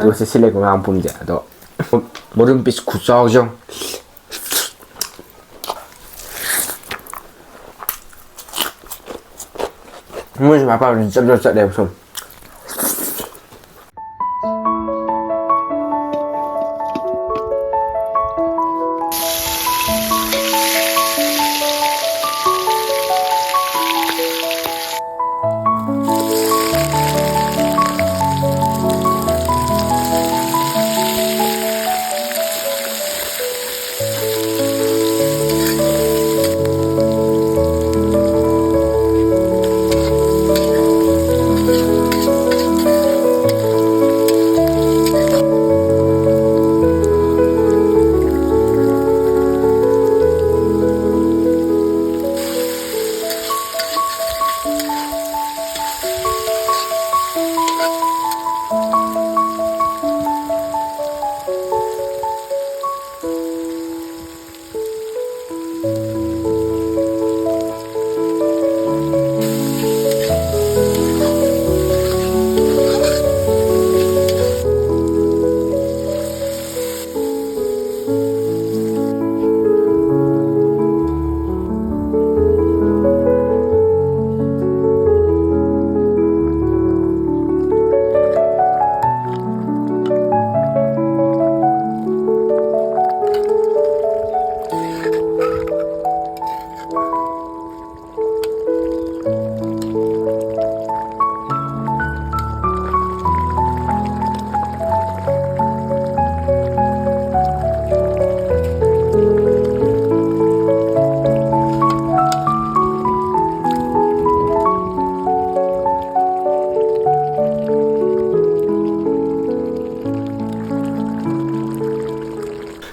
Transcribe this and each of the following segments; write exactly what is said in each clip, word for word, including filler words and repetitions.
ꯑꯗꯨꯒ ꯁꯤ ꯁꯤꯂꯦꯀꯣ ꯉꯥ ꯃꯄꯨꯝꯁꯦ꯫ ꯑꯗꯣ ꯃꯔꯨꯝ ꯄꯤꯁ ꯈꯨꯆꯥꯎꯁꯦ ꯌꯦꯡꯉꯣ꯫ ꯃꯣꯏꯁꯨ ꯃꯄꯥꯟ ꯆꯠꯂ ꯆꯠꯂꯦꯕ ꯁꯨꯝ꯫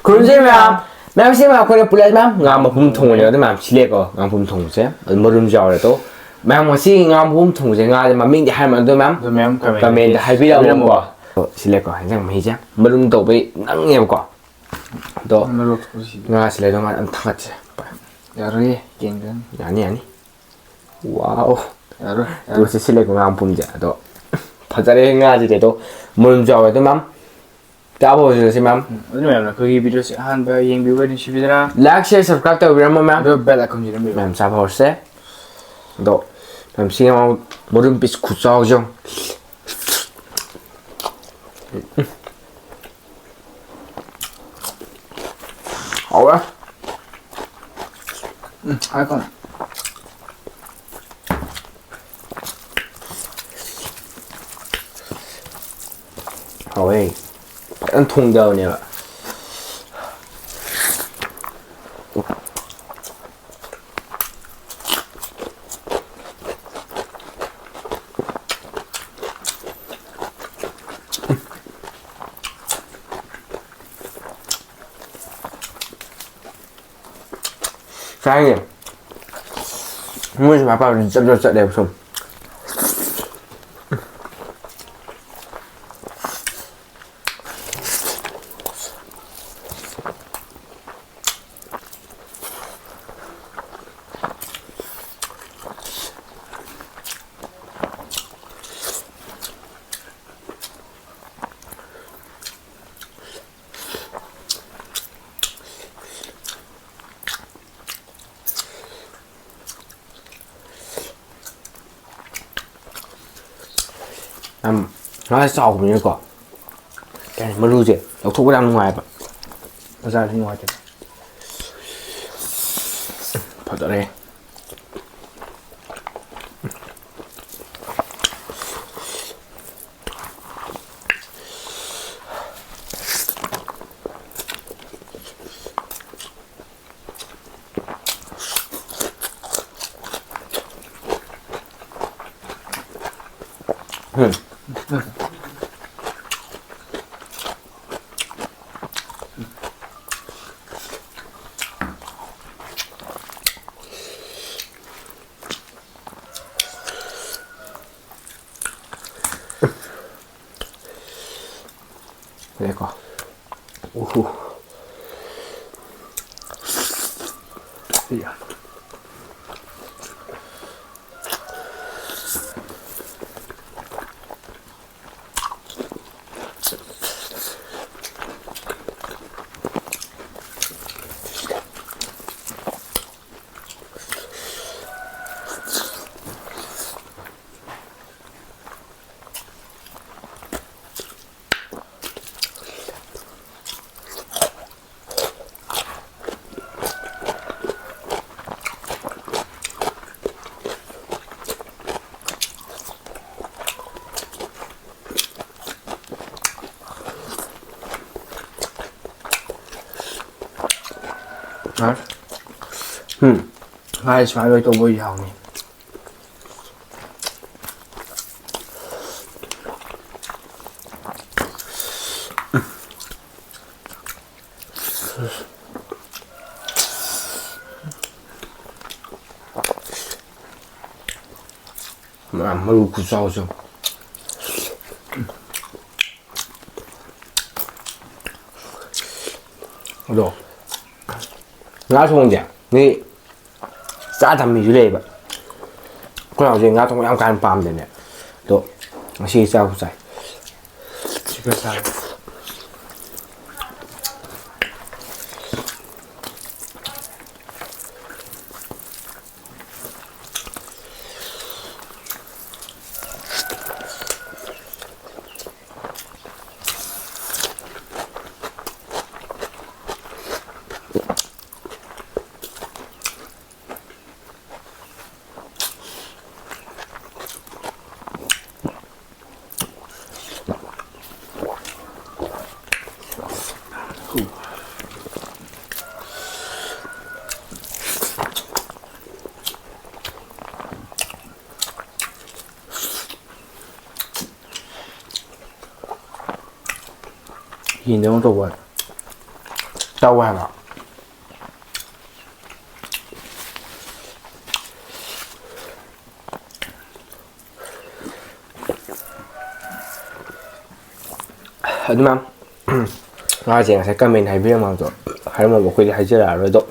ꯈꯨꯔꯨꯝꯖꯔꯤ ꯃꯌꯥꯝ꯫ ꯃꯌꯥꯝ, ꯁꯤ ꯑꯩꯈꯣꯏꯅ ꯄꯨꯜꯂꯞ ꯃꯌꯥꯝ ꯉꯥ ꯃꯄꯨꯝ ꯊꯣꯡꯕꯅꯦꯕ꯫ ꯑꯗꯨ ꯃꯌꯥꯝ ꯁꯤꯂꯦꯀꯣ, ꯉꯥ ꯃꯄꯨꯝ ꯊꯣꯡꯕꯁꯦ꯫ ꯑꯗꯨ ꯃꯔꯨꯝꯁꯨ ꯌꯥꯎꯔꯦ꯫ ꯑꯗꯣ ꯃꯌꯥꯝ, ꯉꯁꯤ ꯉꯥ ꯃꯄꯨꯝ ꯊꯣꯡꯕꯁꯦ, ꯉꯥꯁꯦ ꯃꯃꯤꯡꯗꯤ ꯍꯥꯏꯔꯝꯃꯣ, ꯑꯗꯣ ꯃꯌꯥꯝ ꯑꯗꯣ ꯃꯌꯥꯝ comment comment ꯗ ꯍꯥꯏꯕꯤꯔꯝꯃꯣꯀꯣ꯫ ꯍꯥꯏꯕꯤꯔꯝꯃꯣ꯫ ꯑꯗꯣ ꯁꯤꯂꯦꯀꯣ, ꯍꯦꯟꯖꯥꯡ ꯃꯍꯤꯁꯦ ꯃꯔꯨꯝ ꯇꯧꯕꯩ ꯅꯪꯉꯦꯕꯀꯣ꯫ ꯑꯗꯣ ꯃꯔꯣꯛ ꯁꯤ꯫ ꯉꯥꯁꯤ ꯂꯩꯗꯧ ꯃꯥꯜꯂꯦ, ꯑꯝ ꯊꯥꯡꯒꯠꯁꯦ꯫ ꯌꯥꯔꯣꯏꯌꯦ, ꯀꯦꯟꯒꯅꯤ꯫ ꯌꯥꯅꯤ, ꯌꯥꯅꯤ꯫ ꯋꯥꯎ꯫ ꯌꯥꯔꯣꯏ, ꯑꯗꯨꯒ ꯌꯥꯔꯣꯏ꯫ ꯁꯤ ꯁꯤꯂꯦꯀꯣ, ꯉꯥ ꯃꯄꯨꯝꯁꯦ꯫ ꯑꯗꯣ ꯐꯖꯔꯦ ꯉꯥꯁꯤꯗꯤ꯫ ꯑꯗꯣ ꯃꯔꯨꯝꯁꯨ ꯌꯥꯎꯋꯦ꯫ ꯑꯗꯣ ꯃꯌꯥꯝ ꯆꯥꯕ ꯍꯧꯔꯁꯤ ꯃꯌꯥꯝ꯫ ꯎꯝ, ꯑꯗꯨ ꯃꯌꯥꯝꯅ ꯑꯩꯈꯣꯏꯒꯤ video ꯁꯦ ꯑꯍꯥꯟꯕ ꯌꯦꯡꯕꯤꯕ ꯅꯨꯡꯁꯤꯕꯤꯗꯅ꯫ Like, share, subscribe ꯇꯧꯕꯤꯔꯝꯃꯣ ꯃꯌꯥꯝ꯫ ꯑꯗꯨꯒ bell icon ꯁꯤꯗ ꯅꯝꯕꯤꯌꯨ꯫ ꯃꯌꯥꯝ ꯆꯥꯕ ꯍꯧꯔꯁꯦ꯫ ꯑꯗꯣ ꯃꯌꯥꯝ ꯁꯤ ꯌꯦꯡꯉꯣ, ꯃꯔꯨꯝ piece ꯈꯨꯆꯥꯎꯁꯦ ꯌꯦꯡꯉꯣ꯫ ꯍꯥꯎꯋꯦ꯫ ꯎꯝ, ꯍꯥꯏꯈꯣ꯫ ꯍꯥꯎꯋꯦ꯫ ꯐꯖꯅ ꯊꯣꯡꯗꯕꯅꯦꯕ꯫ ꯆꯥꯏꯅꯦ꯫ ꯃꯣꯏꯁꯨ ꯃꯄꯥꯕꯨꯗꯤ ꯆꯠꯂ ꯆꯠꯂꯦꯕ ꯁꯨꯝ꯫ ꯌꯥꯝ ꯉꯥꯁꯦ ꯆꯥꯎꯕꯅꯤꯅꯀꯣ, ꯀꯩ ꯍꯥꯏꯅꯤ, ꯃꯔꯨꯁꯦ ꯂꯧꯊꯣꯛꯄꯗ ꯌꯥꯝ ꯅꯨꯡꯉꯥꯏꯕ꯫ ꯃꯆꯥꯁꯦ ꯅꯨꯡꯉꯥꯏꯇꯦ꯫ ꯐꯖꯔꯦ꯫ ꯎꯝ꯫ ꯂꯩꯀꯣ꯫ ꯎꯍꯨ꯫ ꯏꯌꯥ꯫ ꯑꯁ꯫ ꯎꯝ꯫ ꯉꯥꯁꯦ ꯁꯨꯃꯥꯏꯅ ꯂꯣꯏ ꯇꯧꯕ ꯑꯣꯏꯗꯤ ꯍꯥꯎꯅꯤ꯫ ꯃꯌꯥꯝ ꯃꯔꯨ ꯈꯨꯆꯥꯎꯁꯦ꯫ ꯑꯗꯣ ꯉꯥ ꯊꯣꯡꯁꯦ ꯃꯤ ꯆꯥ ꯊꯝꯃꯤꯁꯨ ꯂꯩꯌꯦꯕ꯫ ꯑꯩꯈꯣꯏ ꯍꯧꯖꯤꯛ ꯉꯥ ꯊꯣꯡꯕ ꯌꯥꯝ ꯀꯥ ꯍꯦꯟꯅ ꯄꯥꯝꯗꯦꯅꯦ꯫ ꯑꯗꯣ ꯉꯁꯤ ꯆꯥꯕꯨ ꯆꯥꯏ꯫ ꯁꯤꯒ ꯆꯥꯔꯦ꯫ ꯌꯦꯟꯗꯧꯅ ꯇꯧꯕ ꯇꯧꯋꯦ ꯍꯥꯏꯕ꯫ ꯑꯗꯨ ꯃꯌꯥꯝ ꯉꯥꯁꯦ ꯉꯁꯥꯏ ꯀꯃꯦꯟ ꯍꯥꯏꯕꯤꯔꯝꯕꯗꯣ ꯍꯥꯏꯔꯝꯃꯕ ꯑꯩꯈꯣꯏꯗꯤ ꯍꯥꯏꯖꯔꯛꯑꯔꯣꯏ꯫ ꯑꯗꯣ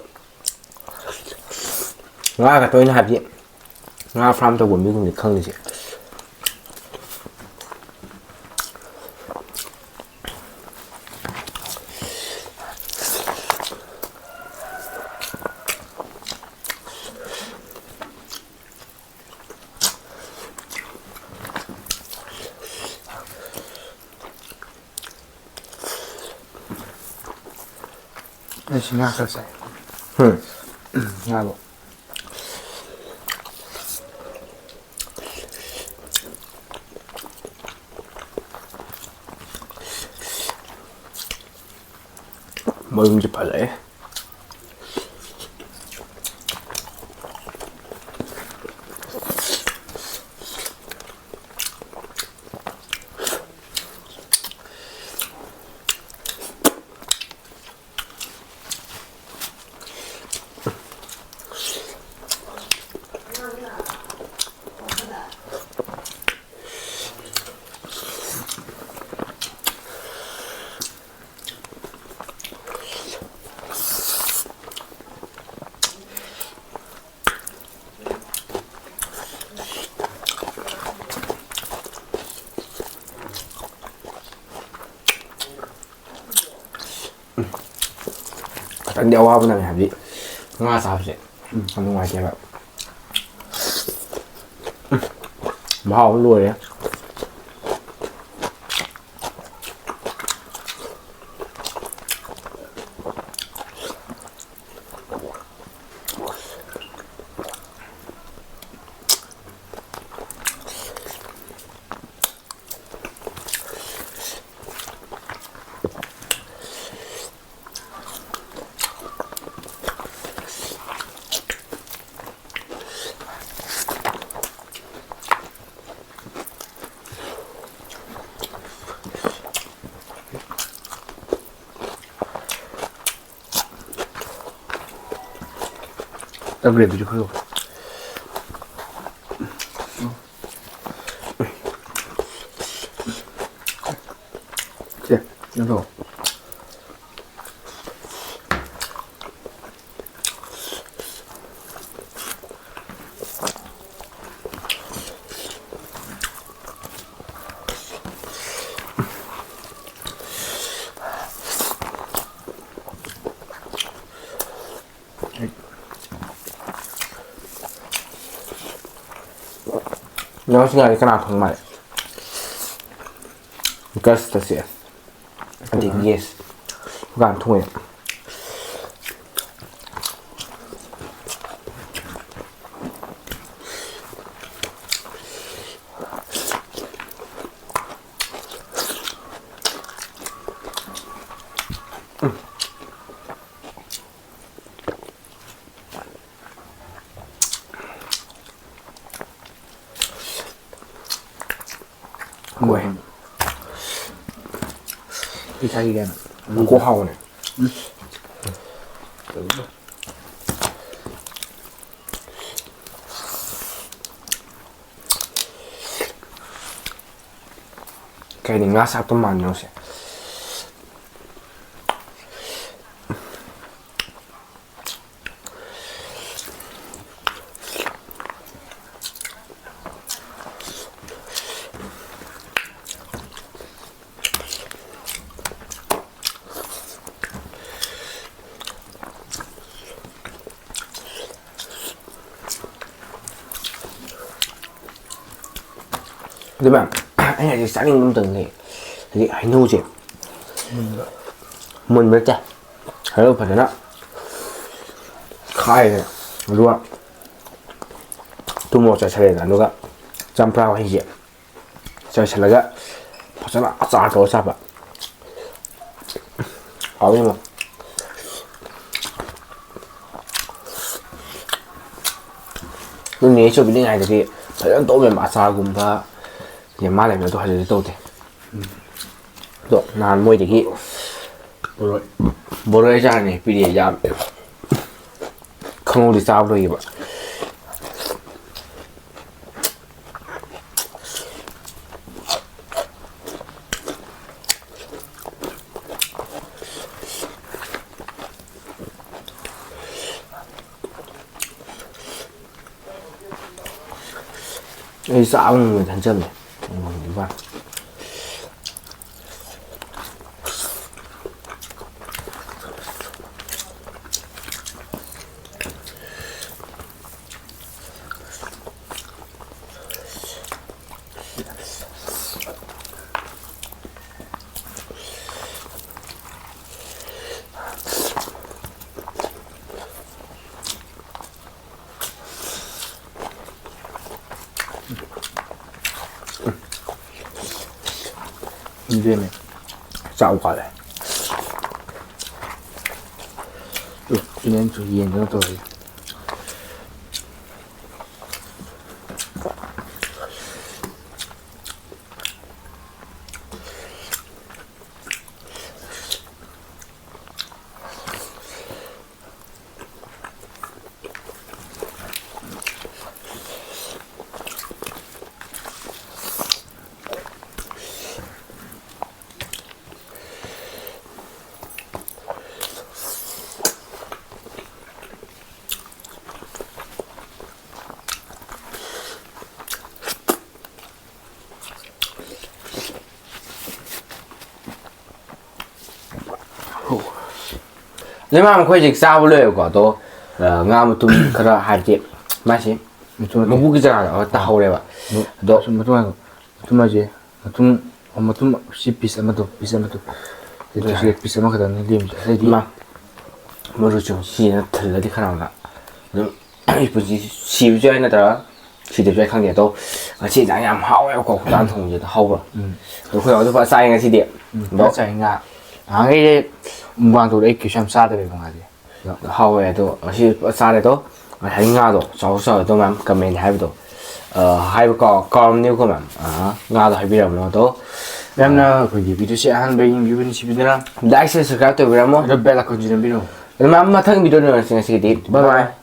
ꯉꯥ ꯈꯛꯇ ꯑꯣꯏꯅ ꯍꯥꯏꯕꯗꯤ ꯉꯥ ꯐꯥꯔꯝ ꯇꯧꯕ ꯃꯤꯒꯨꯝꯕꯗꯤ ꯈꯪꯗꯣꯏꯁꯦ꯫ ꯑꯩꯁꯤ ꯉꯥ ꯈꯔ ꯆꯥꯏ꯫ ꯎꯝ꯫ ꯉꯥꯗꯣ꯫ ꯃꯔꯨꯝꯁꯦ ꯐꯖꯩ꯫ ꯈꯤꯇꯪꯗꯤ ꯑꯋꯥꯕ ꯅꯪꯉꯦ, ꯍꯥꯏꯕꯗꯤ ꯉꯥ ꯆꯥꯕꯁꯦ ꯌꯥꯝ ꯅꯨꯡꯉꯥꯏꯇꯦꯕ꯫ ꯃꯍꯥꯎ ꯑꯃ ꯂꯣꯏꯔꯦ꯫ ꯒ꯭ꯔꯦꯚꯤꯁꯨ ꯈꯔ ꯂꯧ꯫ ꯁꯦ, ꯀꯩꯅꯣ ꯇꯧ꯫ ꯅꯪ ꯉꯁꯤ ꯉꯥꯁꯦ ꯀꯅꯥ ꯊꯣꯡ ꯃꯥꯜꯂꯦ? ꯒꯁꯇ ꯆꯦ꯫ ꯑꯗꯒꯤ ꯌꯦꯁ꯫ ꯀꯅꯥ ꯊꯣꯡꯉꯦ? ꯃꯣꯏ꯫ ꯏꯁꯥꯒꯤ ꯀꯩꯅꯣ꯫ ꯀꯣꯛ ꯍꯥꯎꯕꯅꯦ꯫ ꯀꯩꯅꯤ ꯉꯥ ꯁꯥꯛꯇꯣ ꯃꯥꯟꯅꯧꯁꯦ꯫ ꯑꯗꯨ ꯃꯌꯥꯝ, ꯑꯩꯅ ꯍꯧꯖꯤꯛ ꯆꯥꯅꯤꯡꯕ ꯑꯝꯇꯪ ꯂꯩ꯫ ꯍꯥꯏꯗꯤ ꯍꯩꯅꯧꯁꯦ ꯃꯨꯟꯕ ꯅꯠꯇꯦ, ꯍꯩꯅꯧ ꯐꯖꯅ ꯈꯥꯏꯔꯦ, ꯑꯗꯨꯒ ꯊꯨꯝ ꯃꯣꯔꯣꯛ ꯆꯥꯏꯁꯜꯂꯦꯗꯅ, ꯑꯗꯨꯒ ꯆꯝꯄ꯭ꯔꯥ ꯃꯍꯤꯁꯦ ꯆꯥꯏꯁꯜꯂꯒ ꯐꯖꯅ ꯑꯆꯥꯔ ꯇꯧꯔ ꯆꯥꯕ꯫ ꯍꯥꯎꯋꯤ ꯌꯥꯝꯅ꯫ ꯑꯗꯨ ꯅꯦ ꯆꯧꯕꯤꯅ ꯍꯥꯏꯗꯗꯤ ꯐꯖꯅ ꯇꯧꯕ ꯌꯥꯝ, ꯑꯆꯥꯔꯒꯨꯝꯕ ꯌꯥꯝ ꯃꯥ ꯂꯩꯕꯗꯣ ꯍꯧꯖꯤꯛꯇꯤ ꯇꯧꯗꯦ꯫ ꯑꯗꯣ ꯅꯍꯥꯟ ꯃꯣꯏꯗꯒꯤ ꯕꯣꯔꯣꯏ꯫ ꯕꯣꯔꯣꯏ ꯑꯆꯥꯔꯅꯦ ꯄꯤꯔꯛꯑꯦ, ꯌꯥꯝ ꯈꯪꯍꯧꯗꯦ ꯆꯥꯕ ꯂꯣꯏꯈꯤꯕ꯫ ꯑꯩ ꯆꯥꯕ ꯉꯝꯃꯣꯏꯗ ꯍꯟꯖꯜꯂꯦ꯫ ꯑꯗꯨꯅꯦ꯫ ꯆꯥꯎ ꯀꯥꯂꯦ꯫ ꯎ, ꯏꯅꯦꯟꯁꯨ ꯌꯦꯟꯗꯅ ꯇꯧꯔꯤ꯫ ꯂꯩꯃꯥ, ꯃꯈꯣꯏ ꯍꯧꯖꯤꯛ ꯆꯥꯕ ꯂꯣꯏꯔꯦꯕꯀꯣ, ꯑꯗꯣ, ꯑ, ꯉꯥ ꯃꯇꯨꯝ ꯈꯔ, ꯍꯥꯏꯕꯗꯤ ꯃꯥꯁꯤ ꯃꯇꯨꯝ ꯅꯠꯇꯦ꯫ ꯃꯕꯨꯛꯀꯤ ꯖꯒꯥꯗ ꯇꯥꯍꯧꯔꯦꯕ꯫ ꯑꯗꯣ ꯁꯨꯝ ꯃꯇꯨꯝ ꯉꯥꯏꯈꯣ꯫ ꯃꯇꯨꯝ ꯍꯥꯏꯁꯦ ꯃꯇꯨꯝ, ꯃꯇꯨꯝ ꯁꯤ ꯄꯤꯁ ꯑꯃꯗꯣ, ꯄꯤꯁ ꯑꯃꯗꯣ꯫ ꯁꯤ ꯌꯥꯔꯦ꯫ ꯄꯤꯁ ꯑꯃꯈꯛꯇꯪꯅꯤ ꯂꯦꯝꯃꯤꯁꯦ꯫ ꯑꯇꯩꯗꯤ ꯏꯃꯥ, ꯃꯔꯨ ꯆꯨꯝ ꯁꯤꯅ ꯊꯜꯂꯗꯤ ꯈꯅꯥꯎꯗ ꯑꯗꯨꯝ ꯑꯩ ꯄꯨꯟꯁꯤ ꯁꯤꯕꯁꯨ ꯌꯥꯏ ꯅꯠꯇ꯭ꯔꯒ ꯁꯤꯗꯕꯁꯨ ꯌꯥꯏ ꯈꯪꯗꯦ꯫ ꯑꯗꯣ ꯉꯁꯤ ꯏꯟꯖꯥꯡ ꯌꯥꯝ ꯍꯥꯎꯋꯦꯕꯀꯣ, ꯈꯨꯗꯥꯟ ꯊꯣꯡꯕꯁꯦ ꯍꯥꯎꯕ꯭ꯔꯣ? ꯎꯝ꯫ ꯑꯗꯣ ꯑꯩꯈꯣꯏ ꯍꯧꯖꯤꯛ ꯐꯖꯅ ꯆꯥꯏ ꯉꯁꯤꯗꯤ꯫ ꯎꯝ, ꯑꯗꯣ ꯐꯖꯅ ꯆꯥꯏ ꯉꯥ꯫ ꯅꯍꯥꯟꯈꯩꯗꯤ ꯃꯨꯛꯕꯥꯡ ꯇꯧꯕꯗ ꯑꯩ ꯀꯩꯁꯨ ꯌꯥꯝ ꯆꯥꯗꯕꯅꯦꯕ ꯉꯥꯁꯦ꯫ ꯍꯥꯎꯋꯦ ꯑꯗꯣ ꯉꯁꯤ ꯐꯖꯅ ꯆꯥꯔꯦ꯫ ꯑꯗꯣ ꯉꯁꯥꯏ ꯉꯥꯗꯣ ꯆꯥꯎꯁꯨ ꯆꯥꯎꯋꯦ꯫ ꯑꯗꯣ ꯃꯌꯥꯝ ꯀꯃꯦꯟ ꯍꯥꯏꯕꯗꯣ, ꯑ, ꯍꯥꯏꯕ ꯀꯥꯎ-, ꯀꯥꯎꯔꯝꯅꯦꯕꯀꯣ ꯃꯌꯥꯝ꯫ ꯑ, ꯉꯥꯗꯣ ꯍꯥꯏꯕꯤꯔꯝꯃꯣ꯫ ꯑꯗꯣ ꯃꯌꯥꯝꯅ ꯑꯩꯈꯣꯏꯒꯤ ꯚꯤꯗꯤꯑꯣꯁꯦ ꯑꯍꯥꯟꯕ ꯌꯦꯡꯕꯤꯕ ꯅꯨꯡꯁꯤꯕꯤꯗꯅ like, share, subscribe ꯇꯧꯕꯤꯔꯝꯃꯣ꯫ ꯑꯗꯣ bell icon ꯁꯤ ꯅꯝꯕꯤꯔꯝꯃꯣ꯫ ꯑꯗꯣ ꯃꯌꯥꯝ ꯃꯊꯪ ꯚꯤꯗꯤꯑꯣꯗ ꯎꯅꯔꯁꯤ꯫ ꯉꯁꯤꯒꯤꯗꯤ bye bye꯫